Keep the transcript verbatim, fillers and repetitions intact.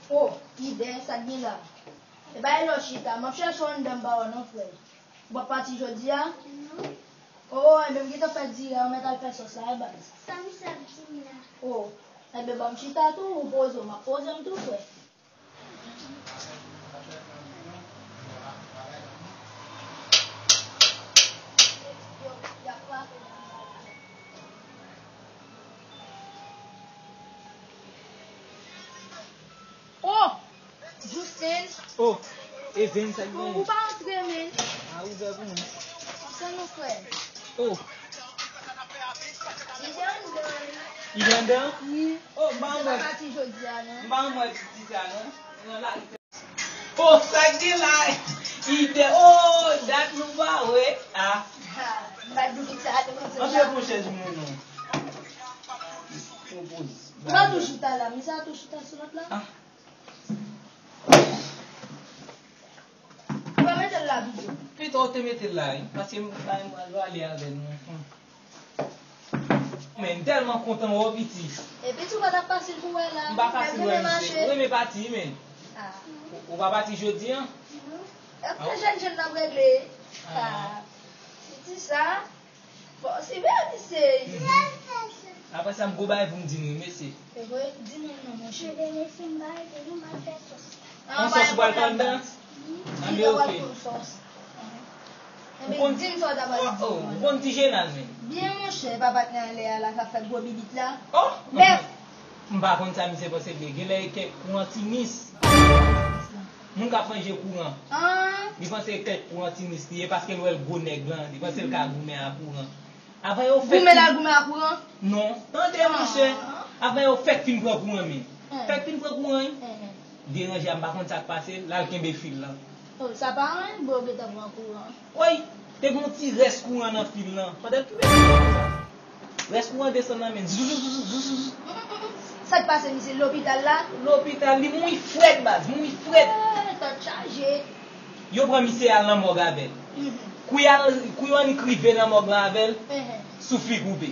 O, Ide, sa k gen la? E pa lè w chita, m ap chèche w anndan, m pa wè w non, frè. W ap pati jodi a? O, enben, m gentan fè diri a, m mèt al fè sòs la, wi, baz. Sa misye ap di m la? O, enben, ban m chita tou, ou poze w, m ap poze m tou, frè. O! Justin! O! Even, sa k genyen? Ou pa antre, men. A, ouvè pou mwen. Antre non, frè. O! Li anndan, wi. Li anndan? Wi. O, m pa wè. Li pa pati jodi a, non. M pa wè ti sa, non. Nan la. O, sa k gen la? Ide, o, dat nou pa wè. A. Ha, m pa t di w tout sa, te konn sa. Antre pran chèz mwen non. Ou pa toujou ta la, men sa toujou ta sou lòt la. A. Ou pa mete l la pito. Pito w te mete l la, wi, paske m, m, m pral ale avè nou. Men, m tèlman kontan wè w, piti. E piti, ou pa t ap fasil pou wè la. M pa fasil wè, misye. Ou renmen pati, men. A. Ou, ou pa pati jodi a? Ap fè jèn jèn n ap regle. A. Piti sa. Bon, si vre, misye. Apre sa, m gwo bagay pou m di nou, mesye. Se vre, di nou non, monchè. Mesye, m pa rete non, m al fè sòs. Yon sòs ou pral pran anndan? Anben, oke. Ou konn, di m sa w ta pral di. O, o, ou konn ti jenal, men. Byen, monchè, pa patnè anlè a la k ap fè gwo bibit la. O! Bèf! M pa konn sa misye panse l ye. Genlè e kèk kourantinis. Moun k ap manje kouran. Li panse e kèk kourantinis li ye paske l wè l gwo nèg lan. Li panse l ka goumen a kouran. Avan yo fèk. Goumen l al goumen a kouran? Non. Tande, monchè. Avan yo fèk fin pran kouran, men. Fèk fin pran kouran, wi. Deranje a, m pa konn sa k pase l, l al kenbe fil lan. O, sa pa anyen, bro, gentan pran kouran. Woy, te gen yon ti rès kouran nan fil lan. Pandan l kenbe fil lan konsa, rès kouran desann nan men l. Zouzou, zouzou, zouzou. Sa k pase, misye? Lopital la? Lopital, li mouri frèt, baz, mouri frèt. Eh, tèt chaje. Yo pran misye al nan mòg avè l. Kou y al, kou yo annik rive nan mòg lan avè l, souf li koupe.